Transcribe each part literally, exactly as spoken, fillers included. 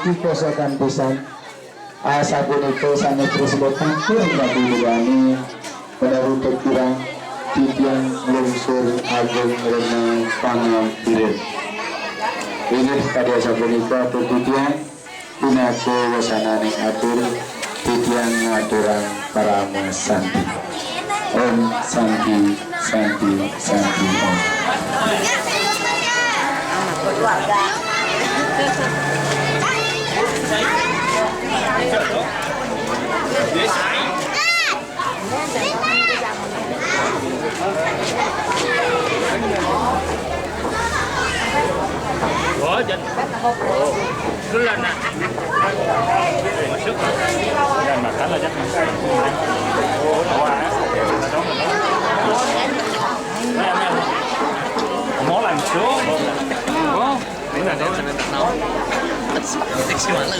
Diposokan pisan. Asapunika sanes prasida pangkur katuturane menawi kirang titiang lungsur ageng rena pangampirin. Inggih kadi asapunika titiang pinaka wesananing atur titiang ngaturang parama santi. Om santi, santi, santi, om. Oh, jangan. Oh. Dulu lah, nak. Masuk. Jangan makan lah, jangan. Oh, awak, eh. Mau langsung. Oh, ini ada. Teks gimana?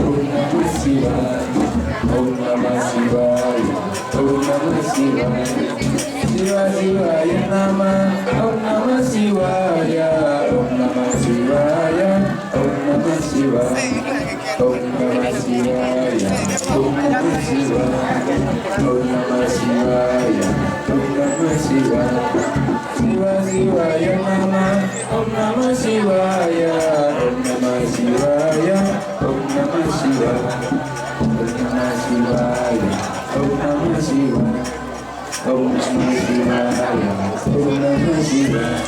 Om Namah Shivaya. Om Namah Shivaya. Om Namah Shivaya. Shiva Shivaya Namah. Om Namah Shivaya. Om Namah Shivaya. Om Namah Shivaya. Om Namah Shivaya. Om Namah Shivaya. Om Namah Shivaya. Om Namah Shivaya. Shiva Shivaya Namah. Om Namah Shivaya. Om Namah Shivaya. Om Namah Shivaya. Om Namah Shivaya. Om Namah Shivaya. Om Namah Shivaya. Om Namah Shivaya.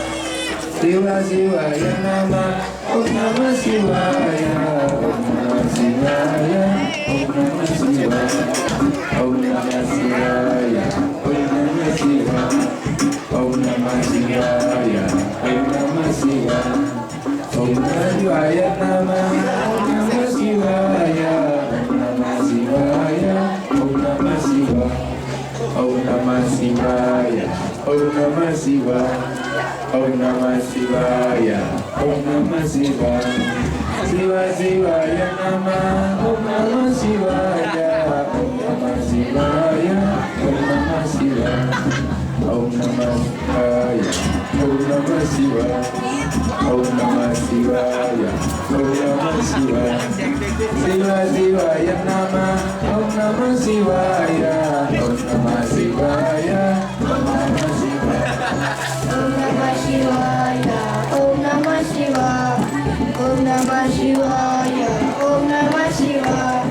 Shiva Shivaya Namah. Om Namah Shivaya. Om Namah Shivaya. Om Namah Shivaya. Om Namah Shivaya. Om Namah Shivaya. Om Namah Shivaya. Om Namah Shivaya. Om Namah Shivaya Namah. Om Namah Shivaya. Om Namah Shivaya. Om Namah Shivaya. Om Namah Shivaya. Om Namah Shivaya. Om Namah Shivaya. Om Namah Shivaya. Shiva Shivaya Namah. Om Namah Shivaya. Om Namah Shivaya. Om Namah Shivaya. Om Namah Shivaya. Om Namah Shivaya. Om Namah Shivaya. Om Namah Shivaya. Shiva Shivaya Namah. Om Namah Shivaya. Om Namah Shivaya. Om Namah Shivaya. Om Namah Shivaya. Om Namah Shivaya. Om Namah Shivaya. Om Namah Shivaya.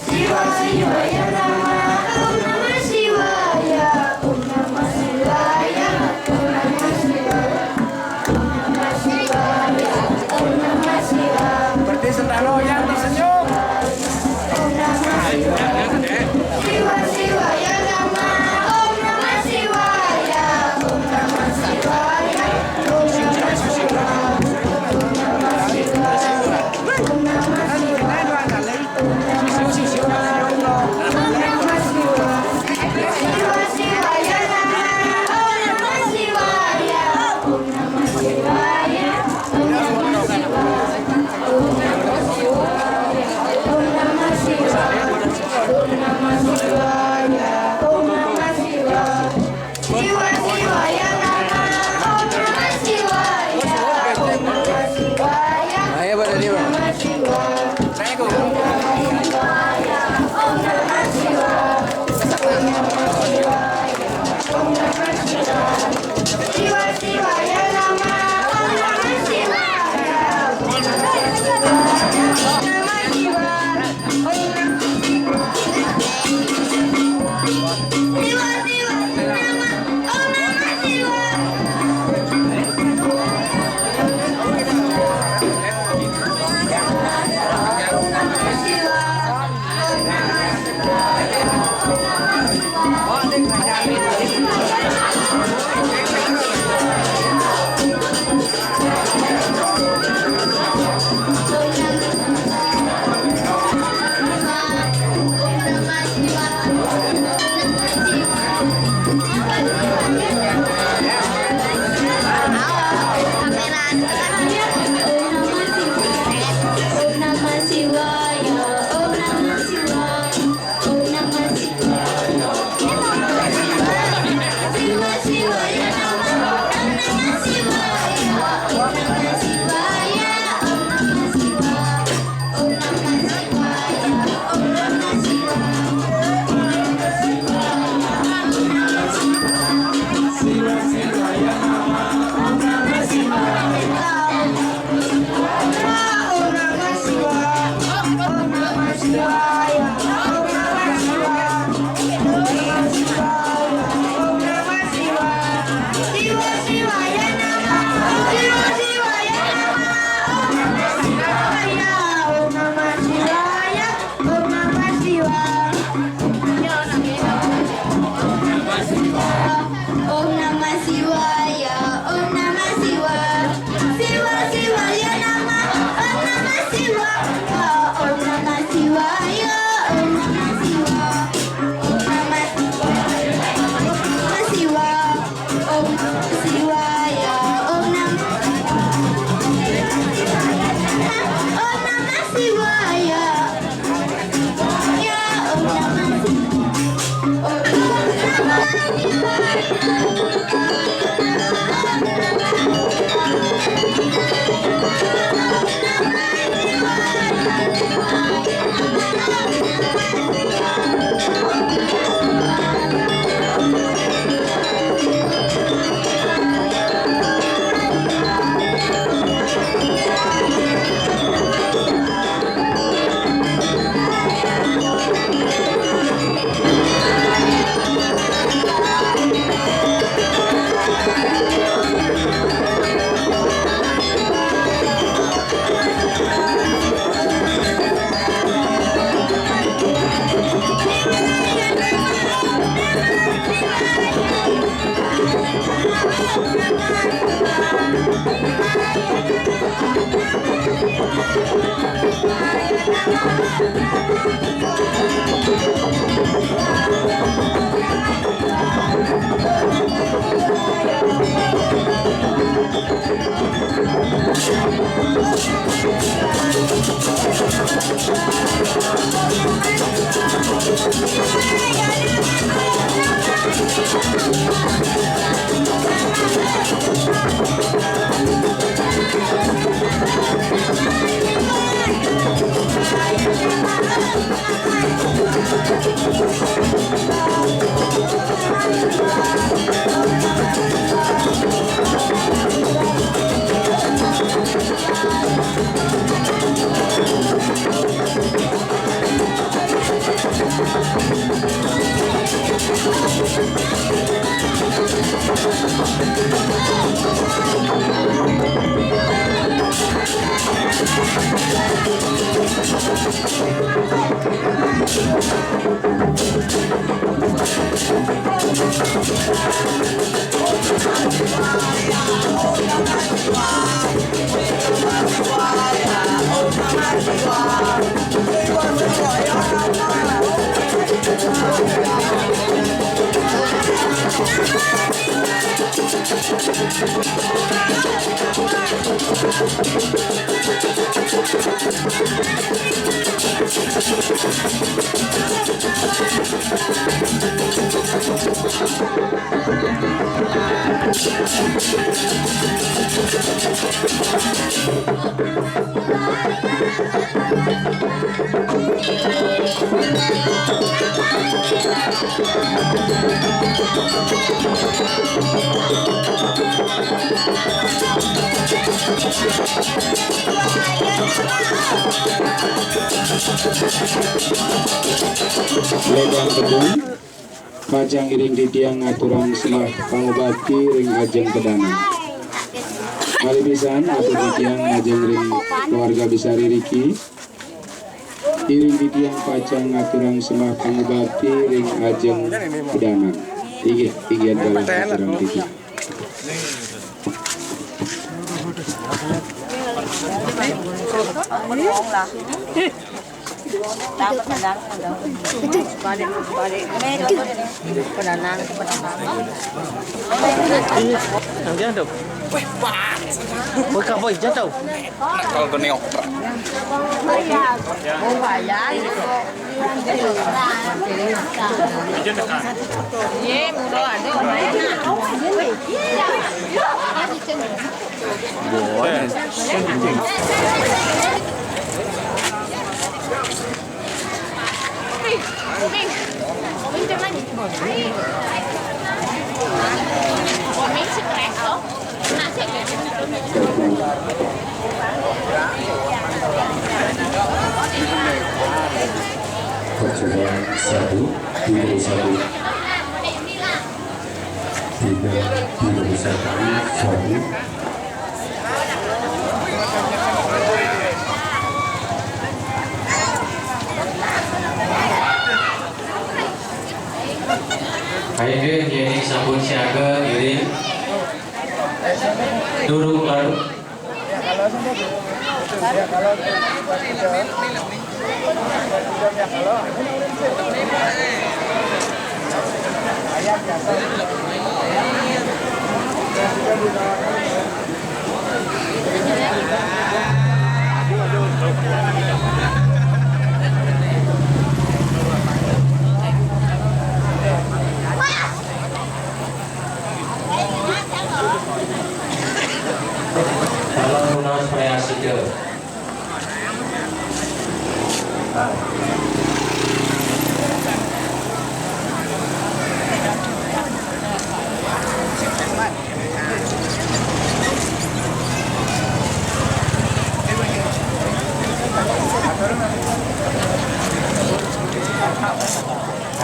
Shiva Shivaya Namah. Om Namah Shivaya. Om Namah Shivaya. Om Namah Shivaya. Om Namah Shivaya. Om Namah Shivaya. Seperti sentalo yang disenyum. Om Namah Shivaya. Shiva Shivaya Namah. Om Namah Shivaya. Om Namah Shivaya. Om Namah Shivaya. Om Namah Shivaya. Om Namah Shivaya. Shiva Shivaya Namah. Om Namah Shivaya. Om Namah Shivaya. Om Namah Shivaya. Om Namah Shivaya. Om Namah Shivaya. Om Namah Shivaya. Shiva Shivaya Namah. Ledang Kedung, pacang iring titiang ngaturang sembah pangubakti ring ajeng kedanan. Malih pisan atur titiang majeng ring keluarga besar iriki. Iring titiang pacang ngaturang sembah pangubakti ring ajeng kedanan. Inggih, inggih, dalam aturang titiang. Yang dia tuh. Wih, Pak. Wih, kapoy, jatuh. Kalau ke neok. Iya, mudah aja. Boleh. Percobaan satu, tiga satu. Tiga, tiga satu, satu. Ayo, Yeni sampun siaga, ngiring. Durung lalu. Kalau tunas preasida.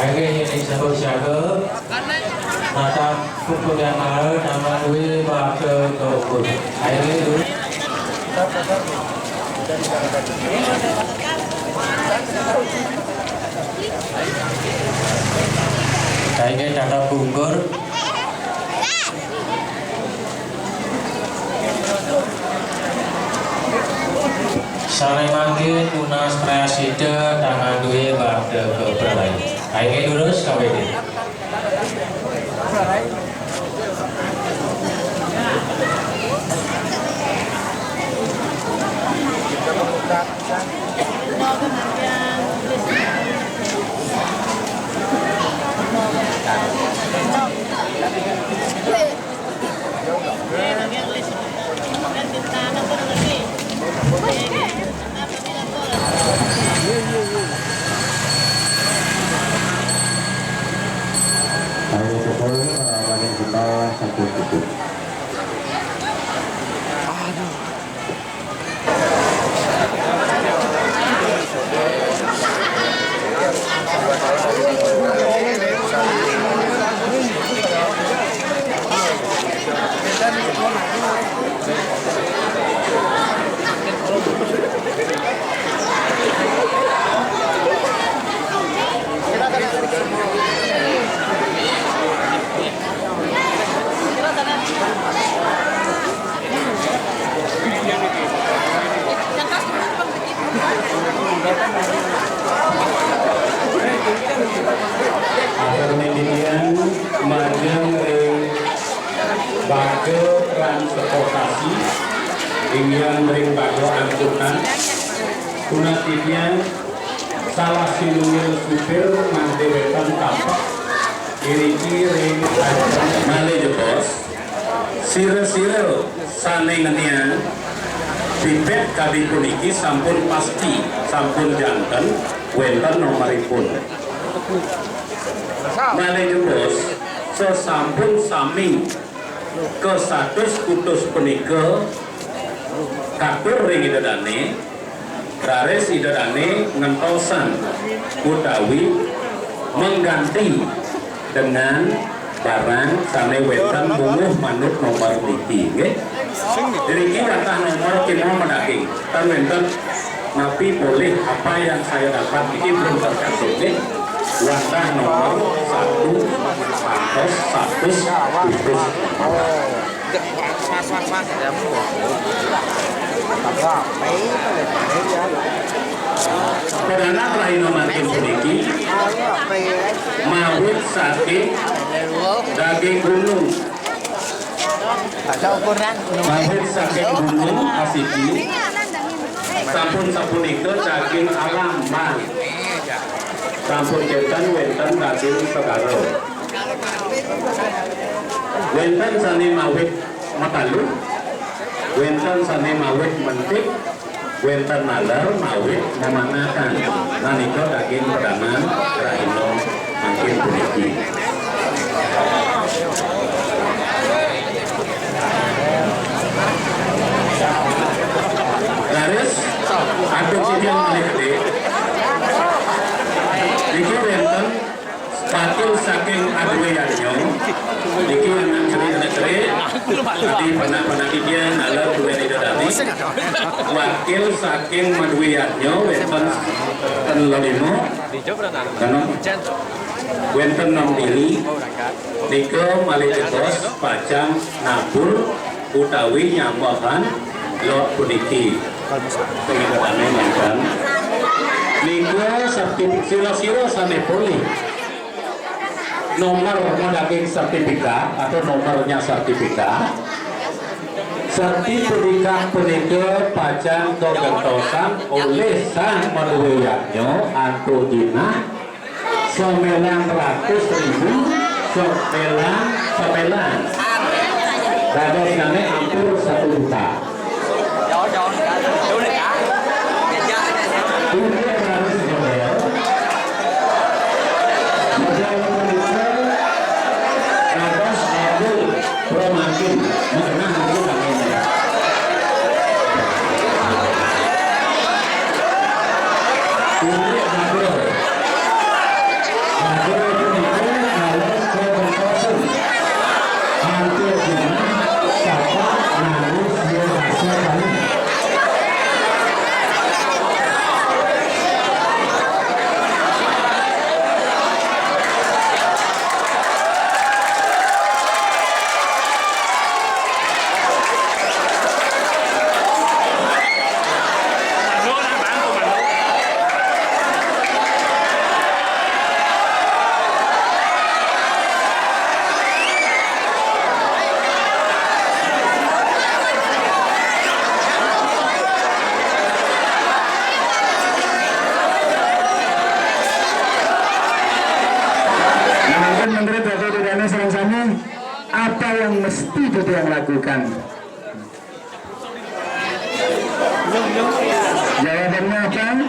Ayo, ini sebut siapa? Natang kukudan mara nama dwi bakta tokut. Ayo, ini dulu. Ayo, ini tata bungkur. Sané mangkin tunas preasida tangan duwé bakta keberai. Ayo durus kawedin. Transportasi inggian ring baga angkutan, punatitian salah sinunggil supir mangda wénten tampek iriki ring ajeng. Malih jebos, sira-sira sané ngeniang pipet kadi puniki sampun pasti, sampun janten wénten nomoripun. Malih jebos, sasampun sami kasatus kutus punika katur ring Ida Dané, raris Ida Dané ngentosang utawi mengganti dengan barang sané wénten mungguh manut nomor niki, nggih. Niki wantah nomor kema madaging. Tan wénten napi polih apa yang saya dapat ini belum tercatat, nggih. Wantah nomor satu, satus, satus, khusus. Padanan rahina mangkin puniki mawit saking daging gunung. Mawit saking gunung asiki, sampun sapunika daging alam, man. Sampun janten wénten daging segara. Wénten sané mawit matalu, wénten sané mawit mentik, wénten naler mawit mamangakan. Nah, nika daging padanan rahina mangkin puniki. Raris, atur sisian malih gedé. Niki wénten wakil saking Adwé Yadnya. Niki anak cerik, anak cerik. Adi panak-panak iki naler duwé Ida Dané. Wakil saking Madwé Yadnya wénten ten lima. Kanom. Wénten nom diri. Nika malih jebos pacang nabur utawi nyambahan lot puniki. Pengikutane mantan. Nika sertifikat sira-sira sane polih nomor madaging sertifikat atau nomornya sertifikat. Sertifikat punika pacang kagentosan olih sang maduwe yadnya antuk jinah sembilan ratus ribu, sembilan, sembilan. Dadosnane ampun satu juta. Inggih raris model. Model punika dados model pramangkin, mengenang itu namanya. Inggih model. Model punika dados kebentosan. Hampir jenah sapa nangis yen rasa paling. Mungkin menurut Bapak Ibu Dana sareng sami, apa yang mesti kita yang lakukan? Jawabannya apa?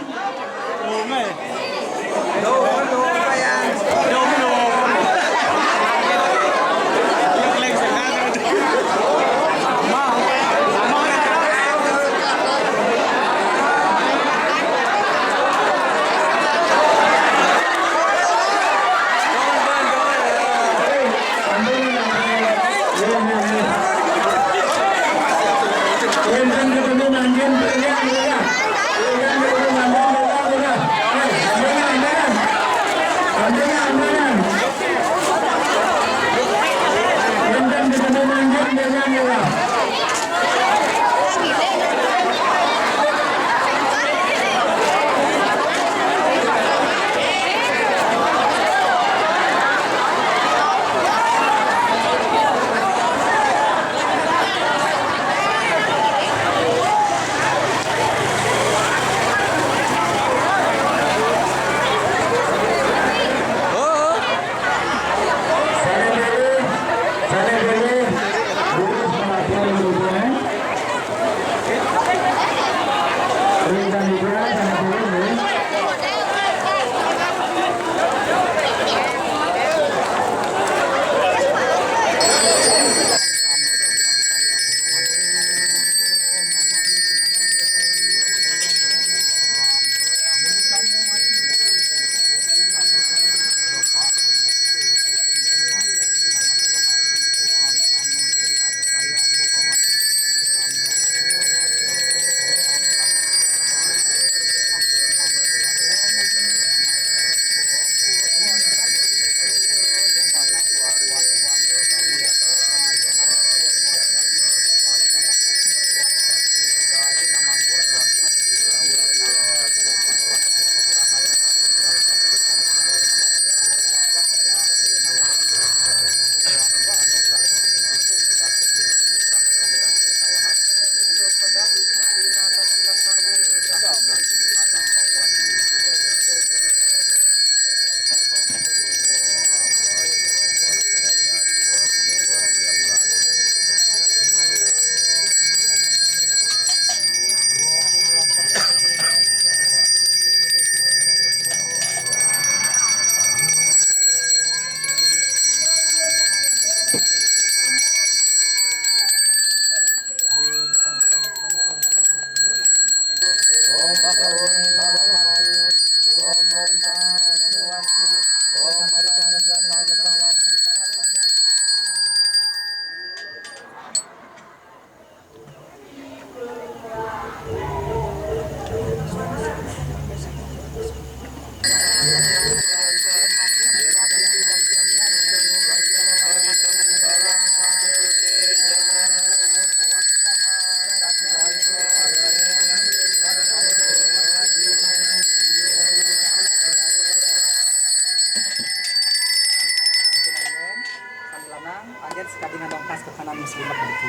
Mas Limat gitu.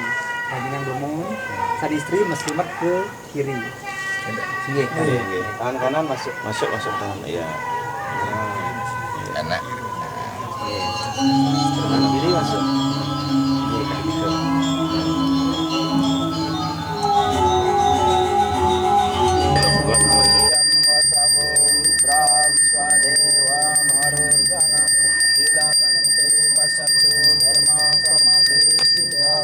Nah, ini yang belum, saya istri Mas Limat ke kiri. Iya. Iya, iya. Tangan kanan masuk. Masuk, masuk tangan. Iya. Anak. Iya. Tangan kiri masuk.